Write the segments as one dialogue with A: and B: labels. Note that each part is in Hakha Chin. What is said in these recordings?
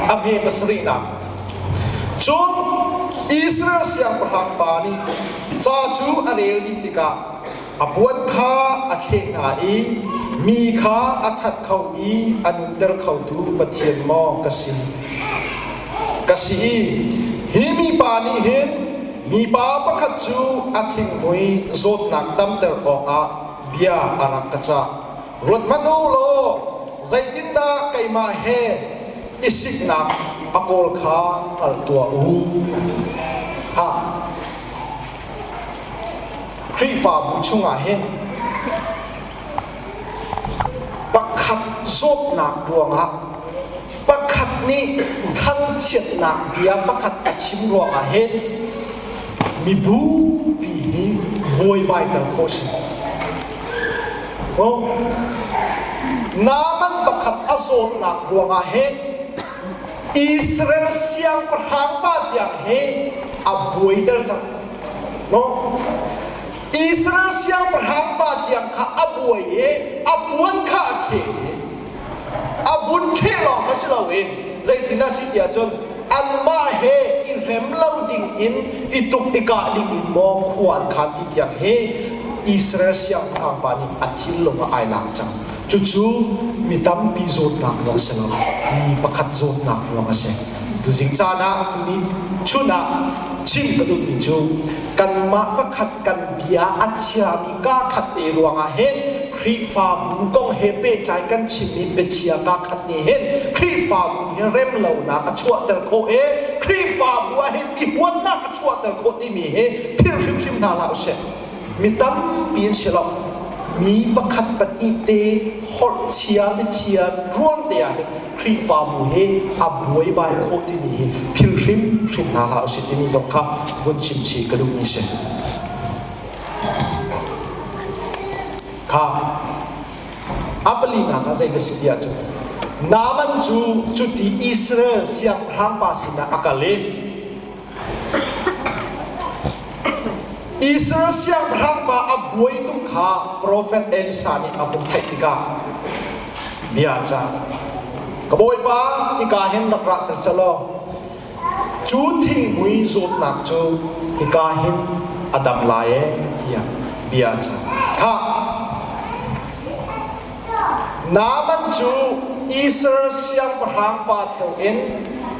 A: A hme pasarihnak. Cun Israel siangpahrang pa nih ca cu a rel dih tikah a puan kha a thleh hna i mi kha a that kho i a nunter khotu Pathian maw ka si? Ka si i hi mipa nih hin mipa pakhat cu a thinghmui zawtnak damter awkah bia a rak ka cah. Ruat hmanh u law zeitindah keimah he i siknak a kawl kha hngal tuah u. Ha. Khrihfabu chungah hin pakhat zawtnak ruangah pakhat nih thangchiatnak bia pakhat a chim ruangah hin mibupi hi buaibaiter khawh si. Naaman pakhat a zawtnak ruangah hin Israel siangpahrang pa tiang hi a buaiter cang. No? Israel siangpahrang pa tiang kha a buai i a puan kha a kheh i a vun kheh lawng kha si loin zeitin a si tiah cun anmah he i rem lo ding in i tuk i kah ding in maw khua an khan ti tiang hi Israel siangpahrang pa nih a thinlung ah ai lak cang. Cucu mi tampi zawtnak ruang si lo, mi pakhat zawtnak ruang a si. Tuzing caan ah tuni chun ah chim ka duhmi cu kanmah pakhat kan bia a chiami kaa khat te ruangah hin Khrihfabu kong he pehtlai kan chimmi biachia kaa khat nih hin Khrihfabu hi rem lonak a chuahter khawh i Khrihfabu ah hin i huatnak a chuahter khawh timi hi philh hrimhrim hna hlah usih. Mi tampi an si lo. Mi pakhat pahnih te holh chia biachia ruang te ah hin Khrihfabu hi a buaibai khawh timi hi philh hrimhrim hna hlah usih timi zong kha vun chim chih ka duhmi si. Kha a palinak ah zei ka si ti ahcun Naaman cu cuti Israel siangpahrang pa sinah a kal i Israel siangpahrang pa a buai tuk kha profet Elisa nih a vun theih tikah bia a cah. Ka bawipa, hika hin rak ra ter selaw cu thinghmui zawtnak cu hika hin a dam lai ee tiah bia a cah. Khah! Naaman cu Israel siangpahrang pa theu in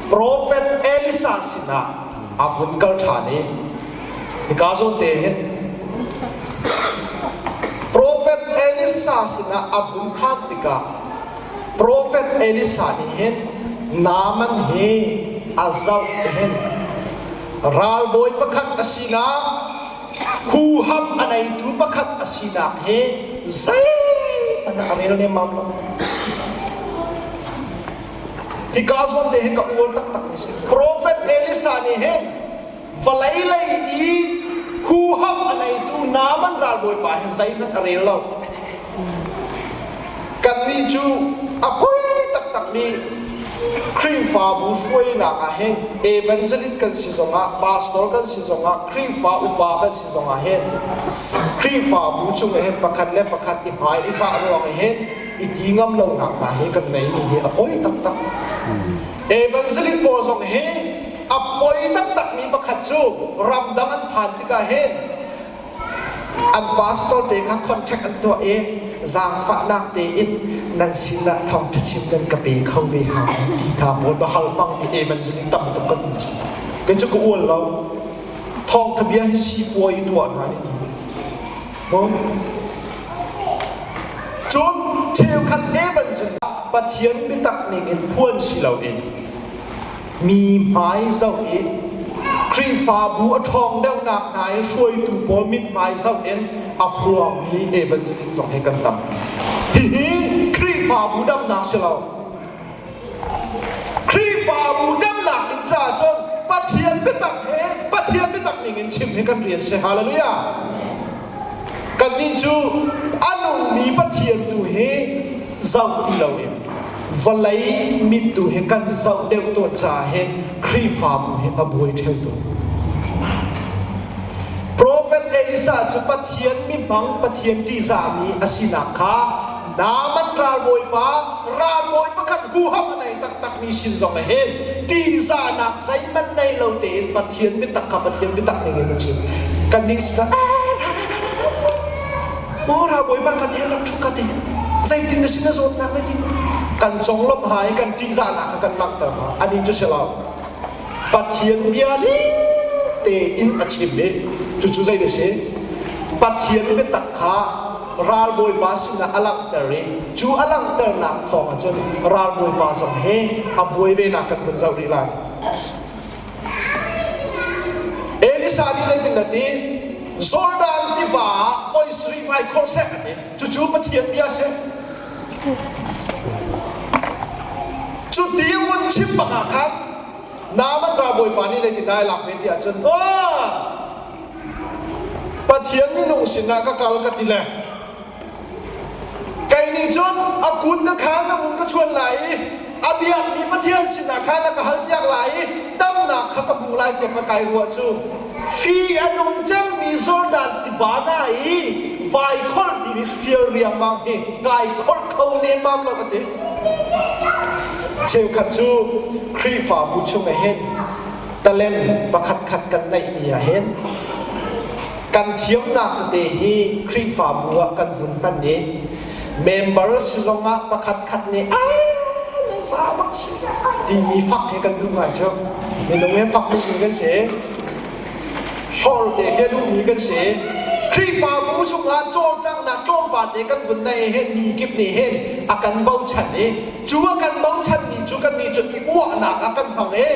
A: profet Elisa sinah a vun kal ṭhan i hika zawn te hin profet Elisa sinah a vun phan tikah profet Elisa nih hin Naaman hi a zoh hin ralbawi pakhat a sinak huham a neitu pakhat a sinak hi zeihmanh a rel nemmam lo. Hika zawn te hi ka uar taktak mi si. Prophet Elisa nih hin vawlei lei i huham a neitu Naaman ralbawipa hin zeihmanh a rel lo. Kannih cu a poi taktakmi Khrihfabu hruainak ah hin evangelist kan si zongah, pastor kan si zongah, Khrihfa upa kan si zongah hin Khrihfabu chung ah hin pakhat le pakhat i hmai i zah ruang hin i ti ngam lonak hna hi kan neimi hi a poi taktak. Evangelist pawl zong hi a poi taktakmi pakhat cu ramdang an phan tikah hin An pastor te kha contact an tuah i zaangfahnak tein nan sinah thawngṭha chim nan ka pe kho ve hnga ti hna pawl bahal hmangmi evangelist tam tuk kan um cu. Kei cu ka ual lo. Thawngṭha bia hi sipuai i tuah hna nih ti. Cun cheukhat evangelist Pathian biatak ning in phuan si loin mi hmai zoh i Khrihfabu a ṭhawng deuhnak hna i hruaitu pawl mithmai zoh in a phuangmi evangelist zong hi kan tampi. Hihi Khrihfabu damnak si lo. Khrihfabu damnak ding caah cun Pathian biatak he Pathian biatak ning in chim hi kan rian si. Hallelujah. Kannih cu a nungmi Pathian tu hi zoh ti loin vawlei mit tu hi kan zoh deuh tawn caah hin Khrihfabu hi a buai ṭheo tawn. Profet Elisa cu Pathian mihmang, Pathian ṭihzahmi a sinak kha Naaman ralbawipa ralbawi pakhat huham a nei taktakmi sin zong ah hin ṭihzahnak zeihmanh nei lo tein Pathian biatak kha Pathian biatak ning in a chim. Kannih sinah maw ralbawipa ka ti rak ṭhu ka ti zeitin na sin na zawtnak zeitin kan conglawmh ha i kan ṭihzahnak kha kan langhter ma ani cu si lo Pathian bia ning tein a chim i cucu zei a si Pathian biatak kha ralbawipa sinah a langhter i cu a langhternak thawng ah cun ralbawipa zong he a buai venak kan vun zoh rih lai. Elisa nih zeitin a ti? Jordan tiva ah voi sarih vai khawh seh a ti. Cucu Pathian bia a si. Cu ti vun chim bak ah khan Naaman ralbawipa nih zeitin dah ai lak ve ti ahcun, Pathian minung sinah ka kal ka ti le kei nih cun a kut na khan na vun ka chuan lai i a biakmi Pathian sinah khan a ka halpiak lai i damnak kha ka hmuh lai tiah ka kai ruah cu fi a nung cemmi Jordan tiva na i vai kholh timi fial riangmang hi kai kholh kho nemmam lo ka ti. Cheukhat cu Khrihfabu chung ah hin talent pakhatkhat kan neihmi ah hin kan thiamnak tete hi Khrihfabu ah kan vun hman i member si zongah pakhatkhat nih a na za bak si timi fak hi kan duh ngai cu minung he fak duhmi kan si hlor te khi a duhmi kan si Khrihfabu chungah cawlcanghnak tlawmpal te kan vun nei hin mi kip nih hin a kan bochan i cu a kan bochanmi cu kannih cu i uahnak ah kan hmang i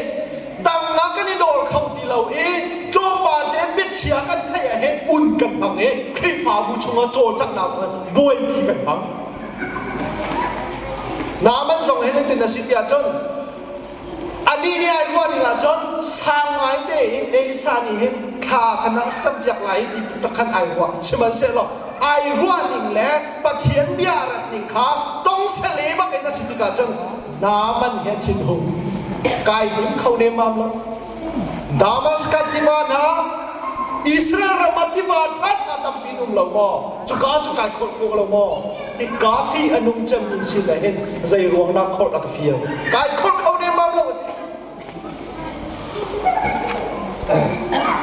A: tang ah kan i dawr kho ti lo i tlawmpal te biachia kan theih ah hin un kan hmang i Khrihfabu chungah cawlcanghnak buaipi kan hmang. Naaman zong hi zeitin a si tiah cun anih nih ai ruah ning ahcun sang ngai tein Elisa nih hin thla khan a campiak lai ti tak khan ai ruah sihmanhsehlaw ai ruah ning le Pathian bia rat ning kha tong sele bak in a si tikah cun Naaman hi a thinhung kai him kho nemmam lo Damascus tiva hna Israel ram ah tiva ṭhaṭha tampi um lo maw cuka cu kai khawh khawh lo maw hi kafi a nung cemmi sin ah hin zei ruang dah khawh a ka fial kai khawh kho nemmam lo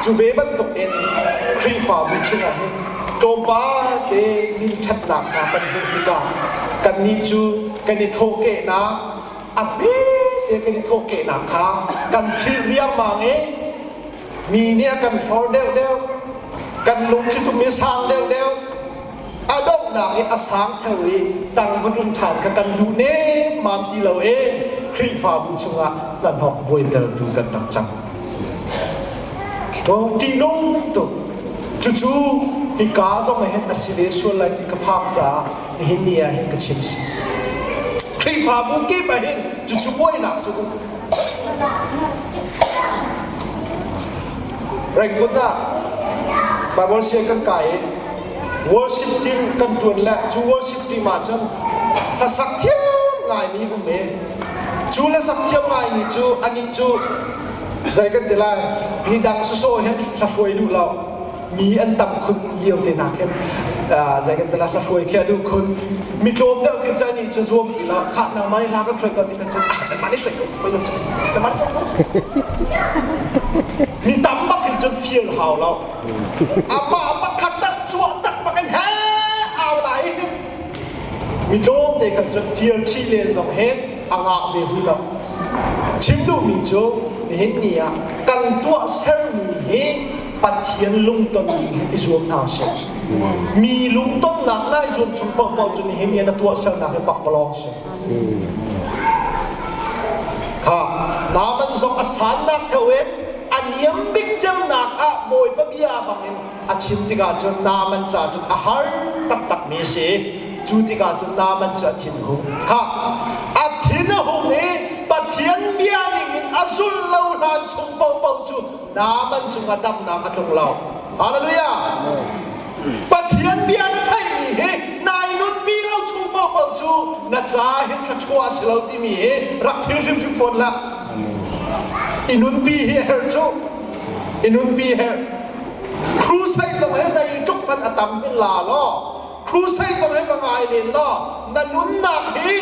A: Cu ve bantuk in Khrihfabu chungah hin tlawmpal te min ṭhatnak hna kan hmuh tikah kannih cu kan i thawhkehnak a hme te kan i thawhkehnak kha kan philh riangmang i mi nih a kan hlor deuhdeuh kan lungthitum i sang deuhdeuh a donghnak i a sang theo i tang va ṭum ṭhan kha kan duh nemmam ti lo i Khrihfabu chungah hnahnawk buaitertu kan rak cang. Ṭihnung tuk. Cucu hika zong ah hin a si ve sual lai ti ka phak caah nihin ni ah hin ka chim si. Khrihfabu kip ah hin cucu buainak cu um. Rangoon ah Bible siang kan kai i worship team kan ṭuan le cu worship team ah cun hlasak thiam ngaimi um i cu hlasak thiam ngaimi cu anih cu zei kan ti lai midang sawsawh hin hla hruai duh lo mi an tam khun lio te nak hin zei kan ti lai hla hruai khi a duh khun mi tlawm deuh khin cu anih cu zuam ti lo khah nangmah nih hla kan hruai ko ti khan cun nangmah nih hruai ko poi lo nangmah nih hruai ko mi tam bak hin cun fial hau lo amah pakhat tak chuah tak bak in he au lai mi tlawm te khan cun fial chih len zong hin a ngah ve hu lo chim duhmi cu nihin ni ah kan tuah sermi hi Pathian lungton ding hi i zuam hna usih mi lungtonnak na i zuam chung paohpaoh cu nihin ni na tuah sernak hi pakpalawng si kha Naaman zong a sannak theo in a niam bik cemnak ah Bawipa bia bangin a chim tikah cun Naaman ca cun a har taktakmi a si. Cu tikah cun Naaman cu a thin hung. Kha a thin a hung i Pathian bia ningin a zulh lo hlan chung paohpaoh cu Naaman cungah damnak a tlung lo. Hallelujah! Pathian bia na theihmi hi nai nunpi lo chung paohpaoh cu na ca hin thluachuah a si lo timi hi rak thil hrimhrim fawn hlah. I nunpi hi a herh cu. I nunpi herh. Crusade zong he zeitluk hmanh a tam hin la law. Crusade zong hi va ngai len law na nunnak hi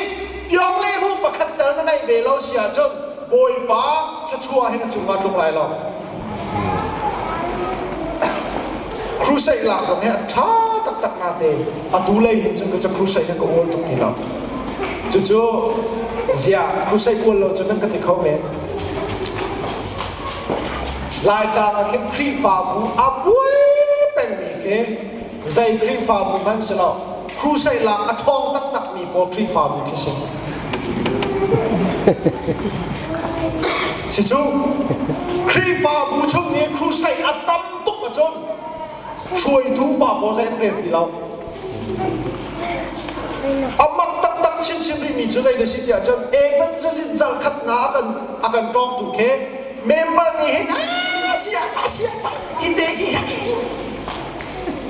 A: piong le hmu pakhat tel na neih ve lo si ahcun Bawipa thluachuah hi na cungah tlung lai lo. Crusade lak zong hi a ṭha taktak nate atu lei hin cun ka crusade hi ka ual tuk ti lo. Cucu ziah crusade ual lo cun nan ka ti kho men. Laitlang ah khin Khrihfabu a buai pengmi khi zei Khrihfabu hmanh si lo crusade lak a ṭhawng taktakmi pawl Khrihfabu khi si. Si cu Khrihfabu chung i crusade a tam tuk ahcun hruaitu pa pawl zei an rel ti lo. A mak taktak chinchin rihmi cu zei na si tiah cun evangelist zarkhat nga a kan tawngtu khi member nih hin sia sia hi te hi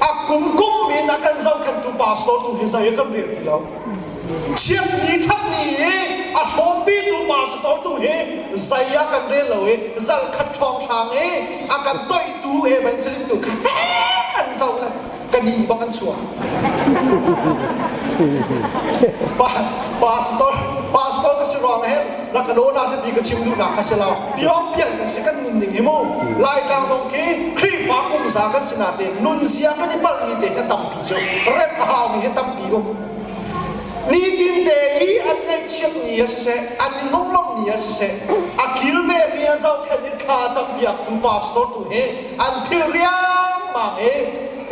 A: a kum kum in a kan zohkhenhtu pastor tu hi zei kan rel ti lo. Chiat ni that ni i a hrawmpitu pastor tu hi zei ah kan rel lo i zarkhat ṭhawng hrang i a kan toihtu evangelist tu kha an zoh le ka ni bak an chuak. Pastor pastor ka si ruang he rak ka daw na si ti ka chim duhnak kha si lo. Piong pian kan si kan nun ning hi mu. Laitlang zong khi Khrihfa kumza kan si nain nunzia kan i palh mi te hi tampi cu rem a hau mi hi tampi um. Nitin te i an ngaihchiat ni a siseh, an i lunglawmh ni a siseh, a kilve mi a zohkhenh in thla campiak tu pastor tu hi an phil riangmang i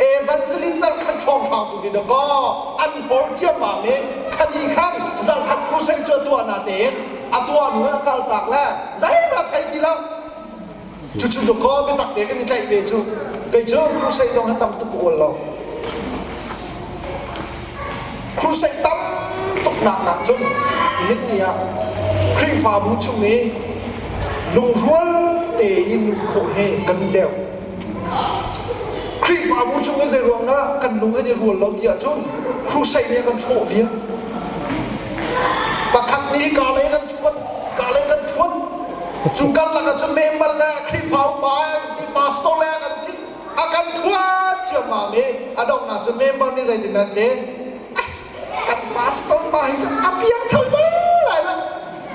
A: evangelist zarkhat ṭhawngṭhang tu hi dakaw an hlawr ciammam i khani khan zarkhat crusade cu a tuah na tein a tuah nu a kal tak le zeihmanh thei ti lo. Cucu dakaw biatak te kan i tlaih ve cu. Kei cu crusade zong hi tam tuk ka ual lo. Crusade tam tuk nak nak cun nihin ni ah Khrihfabu chung i lungrual tein nun khawh hi kan duh deuh. Khrihfabu chung i zei ruang dah kan lung an i rual lo ti ahcun crusade nih a kan hrawh viar. Pakhat nih ka lei kan thuat, ka lei kan thuat. Cu karlak ah cun member le Khrihfa upa an ti, pastor le an ti, a kan thuat ciammam i a donghnak cu member nih zeitin an ti kan pastor pa hi cu a piang thal bal lai lo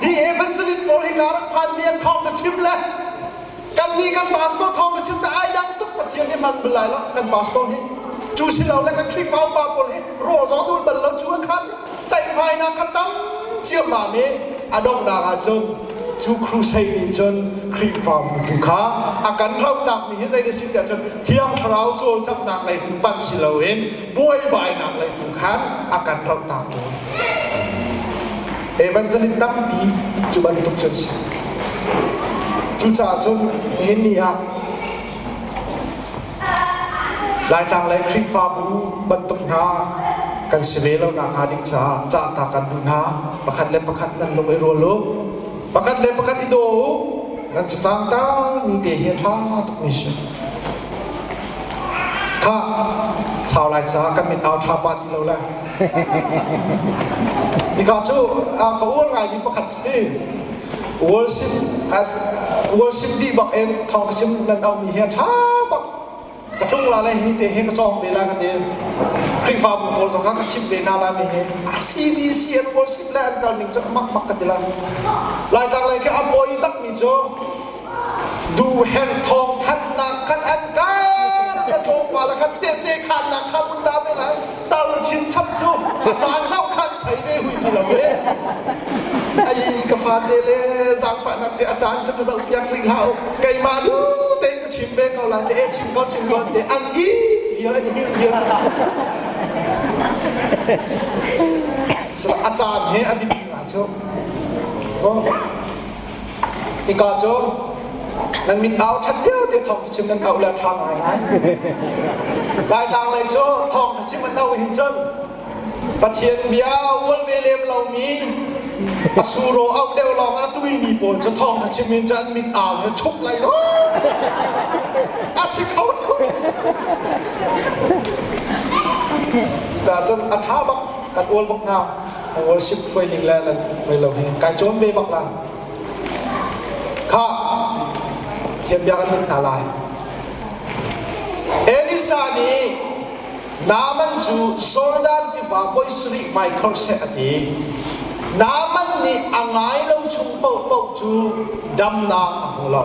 A: hi evangelist pawl hi ka rak phan mi an thawng na chim le kan nih kan pastor thawng na chim cu ai dang tuk Pathian hi hman bal lai lo kan pastor hi cu si lo le kan Khrihfa upa pawl hi rawl zong dul bal lo cu an khan ceihmainak kha tam ciammam i a donghnak ah cun cu crusade nih cun Khrihfabu tu kha a kan rohtakmi hi zei a si tiah cun Thiang Thlarau cawlcanghnak lei tu panh si loin buaibainak lei tu khan a kan rohtak tawn. Evangelist tampi cu bantuk cun si. Cucaah cun nihin ni ah Laitlang lei Khrihfabu bantuk hna kan si ve lo nak hnga ding caah cahta kan duh hna. Pakhat le pakhat nan lung i rual u. Pakhat le pakhat i daw u. Nan catang mi te hi a ṭha tukmi si. Kha sau lai caah kan mit au ṭha pah ti lo le. Hika cu ka uar ngaimi pakhat si. Worship worship dih bak in thawng ka chim nan auhmi hi a ṭha bak. Ka tlung la le hi te hi ka cawng ve la ka ti. Khrihfabu pawl zong kha ka chimh ve hna la mi hi CBC an worship le an kal ning cu mak mak ka ti la. Laitlang lei khi a poi takmi cu duhherh thawngthanhnak khan an kal a tlawmpal ah khan tehte khannak kha mun dah ve lai tar chinchap cu a caan zoh khan thei ve hui ti lo e ai ka fate le zaangfahnak te a caan cu ka zoh piak rih hlah u keimah lu tein ka chim ve ko lai te e chim ko chim ko te an i vial an hil vial a caan he a biapi ngai cu Hika cu nan mit au ṭhat lio te thawng chim nan auh le ṭha ngaingai. Laitlang lei cu thawng chim an auh hin cun Pathian bia ual ve lem lomi a suro auh deuh lawng ah tuimi pawl cu thawng chim in cun an mit au hi chuk lai lo. A si kho lo. Ca cun a ṭha bak kan ual bak hna. Worship hruai ning le nan hruai lo hi kai cawn ve bak la. Kha thiam bia kan hmuh hna lai. Elisa nih Naaman cu Jordan tiva voi sarih vai khor seh a ti. Naaman nih a ngai lo chung paohpaoh cu damnak a hmu lo.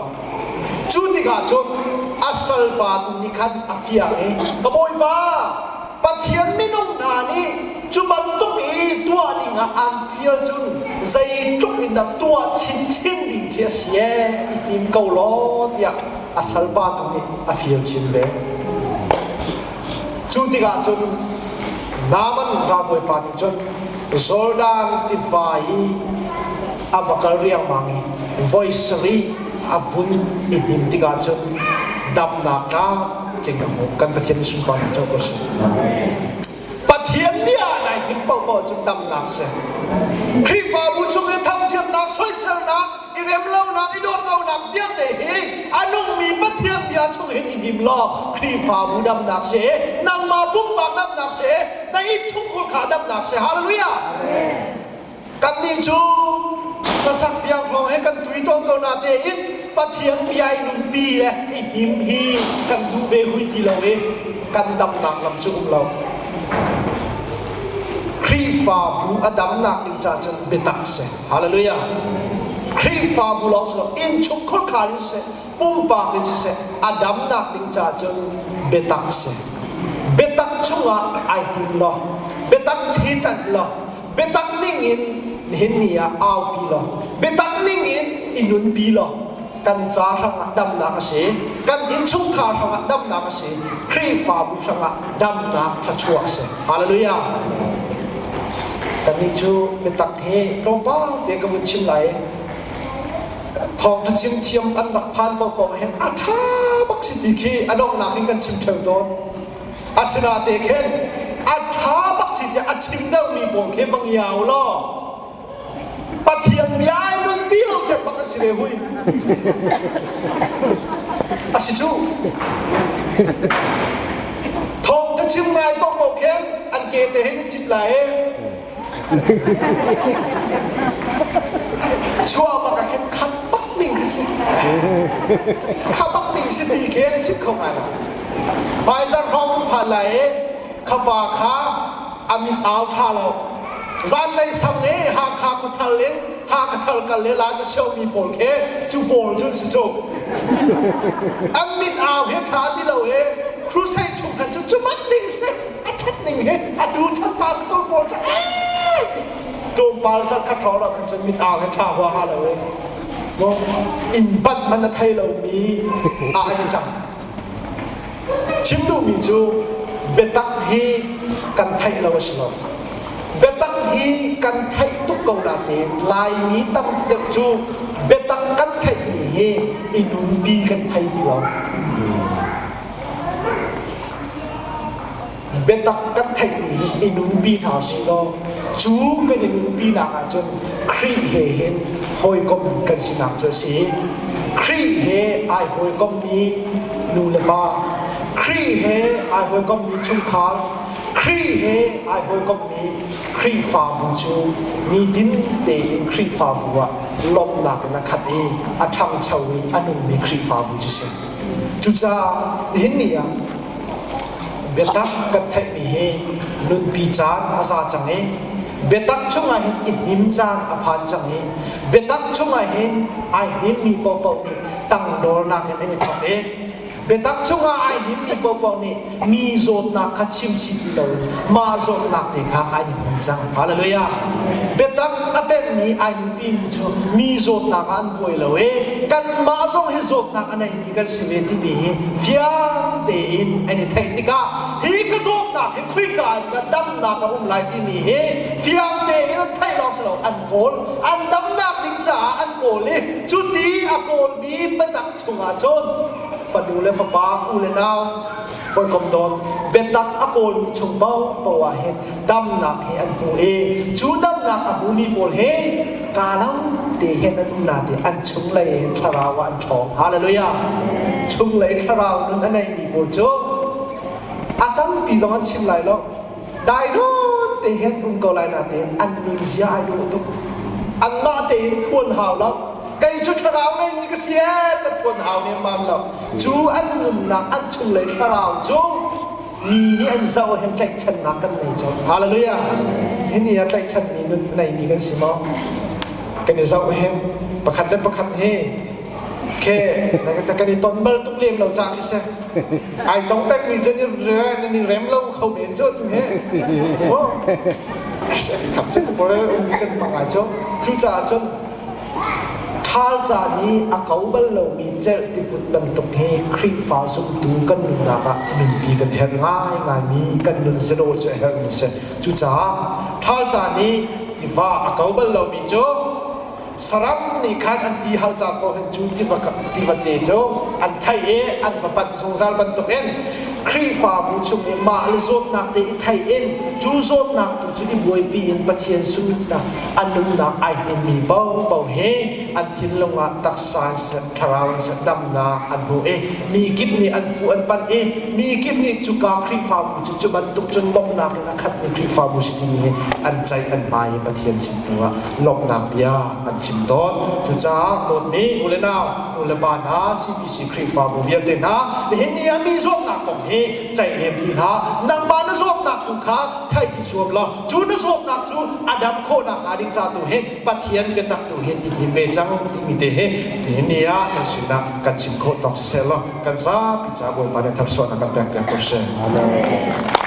A: Cu tikah cun a salpa tu nih khan a fiang i, Ka bawipa, Pathian minung hna nih cu bantuk i tuah dingah an fial cun zeitluk in dah tuah chinchin ding khi a si ee, i hnim ko law tiah a salpa tu nih a fial chin ve. Cu tikah cun Naaman ralbawipa nih cun Jordan tiva i a va kal riangmang i voi sarih a vun i hnim tikah cun damnak tlamtling a hmuh. Kan Pathian sunparnak co ko seh. Pathian bia nai hnim paohpaoh cu damnak si. Khrihfabu chung i thangchiatnak, soiselnak, i remlonak, i dawtlonak vialte hi a nungmi Pathian bia chung hin i him law Khrihfabu damnak si, nangmah pumpak damnak si, na innchungkhur kha damnak si. Hallelujah! Kannih cu hlasak tiang hrawng he kan tui tawn ko na tein Pathian bia i nunpi le i him hi kan duh ve hui ti lo i kan damnak lam cu um lo. Khrihfabu a damnak ding ca cun biatak si. Hallelujah. Khrihfabu lawng si lo, innchungkhur khar in siseh, pumpak in siseh, a damnak ding ca cun biatak si. Biatak chungah ai him law, biatak thi ṭanh law, biatak ning in nihin ni ah aupi law biatak ning in i nunpi law kan ca hrangah damnak a si kan innchungkhar hrangah damnak a si Khrihfabu hrangah damnak thluachuah a si hallelujah kannih cu biatak hi tlawmpal te ka vun chim lai thawngṭha chim thiam an rak phan paohpaoh hin a ṭha bak si ti khi a donghnak in kan chim ṭheo tawn Asinate khin a ṭha bak si tiah a chim deuhmi pawl khi va ngiau law Pathian bia ai nunpi lo cem bak an si ve hui. A si cu. Thawng ka chim ngai paohpaoh khin an ke te hin cit lai i Chuah bak ah khin khat bak ning khi si. Kha bak ning si ti khi an chim kho ngai lai. Hmaizarh hrawng kan phan lai i khapa kha a mit au ṭha lo. Zanlei sang i Hakha khuathal in Hakha thal kal le lai ka siomi pawl khi cu pawl cu an si cu. An mit au hi ṭha ti lo i crusade chung khan cu cu bak ding si. A ṭhat ning hi atu chan pastor pawl cu ee tlawmpal sal khat hrawng lo khan cun mit au he ṭha huaha lo i inn banh man a thei lomi ah an i cang. Chim duhmi cu biatak hi kan theih lo a si lo. Biatak hi kan theih tuk ko nain Laimi tam deuh cu biatak kan theihmi hi i nunpi kan thei ti lo. Biatak kan theihmi hi i nunpi hna usih law cu kan i nunpinak ahcun Khrih he hin hawikom kan sinak cu a si. Khrih he ai hawikommi nu le pa, Khrih he ai hawikommi chungkhar, Khrih he ai hawikommi Khrihfabu cu nitin tein Khrihfabu ah lawmhnak in a khat i a ṭhangcho i a nungmi Khrihfabu cu si. Cucaah nihin ni ah biatak kan theihmi hi nunpi caan a za cang i biatak chungah hin i hnim caan a phan cang i biatak chungah hin ai hnimmi paohpaoh nih tangdornak in an i thawk i biatak chungah ai hnimmi paohpaoh nih mi zawtnak kha chim si ti loin mah zawtnak te kha ai hnim cang. Hallelujah. Biatak a benhmi ai nunpimi cu mi zawtnak ah an buai lo i kanmah zong hi zawtnak a neimi kan si ve timi hi fiang tein an i theih tikah hi ka zawtnak hi khuika in dah damnak a um lai timi hi fiang tein an theih lawng si lo an kawl an damnak ding caah an kawl i cuti a kawlmi biatak chungah cun fanu le fapa u le nau hawikom dawt biatak a kawlmi chung paohpaoh ah hin damnak hi an hmu i cu damnak a hmumi pawl hi kaa lo te hin an um na ti an chunglei thlarau ah an ṭhawng hallelujah chunglei thlarau nun a neimi pawl cu a tampi zong an chim lai lo dai nawn te hin um ko lai na tein an nunzia ai dawh tuk anmah tein phuan hau lo kei cu thlarau ngeimi ka si ee ka phuan hau nemmam lo cu an nunnak an chunglei thlarau cu. Mi nih an zoh hin tlaihchannak kan nei cawk. Hallelujah. Hi ni ah tlaihchanmi nun neimi kan si maw? Kan i zoh hin pakhat le pakhat hi khe kan i ton bal tuk lem lo cah khi si. Ai tong pekmi cu nan i rem lo kho men cu tu he. Oh. Khap cu tu pore um kan hmang ai cu. Cucaah cun Ṭhal caan i a ko bal lomi cerh tiput bantuk hi Khrihfa zumtu kan nunnak ah nunpi kan herh ngaingaimi kan nun zero cu a herhmi si. Cucaah ṭhal caan i tiva a ko bal lomi cu saram nih khan an ti hal ca ko hin cu tiva tivate cu an theih i an va panh zungzal bantukin Khrihfabu chung i mah le zawtnak te i theih in cu zawtnak tu cu i buaipi in Pathian sunnak a nunnak ai hmunmi paohpaoh hi an thinlung ah taksa in siseh thlarau in siseh damnak an hmu i mi kip nih an fuh an panh i mi kip nih cuka Khrihfabu cu cu bantuk cun lawmhnak in a khatmi Khrihfabu si timi hi an ceih an hmai i Pathian sin tu ah lawmhnak bia an chim tawn. Cucaah dawtmi u le nau, nu le pa hna, CBC Khrihfabu vialte hna, nihin ni ah mi zuamnak kong hi ceih lem ti hlah. Nangmah na zuamnak tu kha theih i zuam law cu na zuamnak cu a dam khawhnak hnga ding ca tu hi Pathian biatak tu hin i hnim ve cang timi te hi nihin ni ah nan sinah kan chim khawh tawk siseh law kan zapi ca Bawipa nih tharsuahnak kan pek piak ko seh.
B: Amen.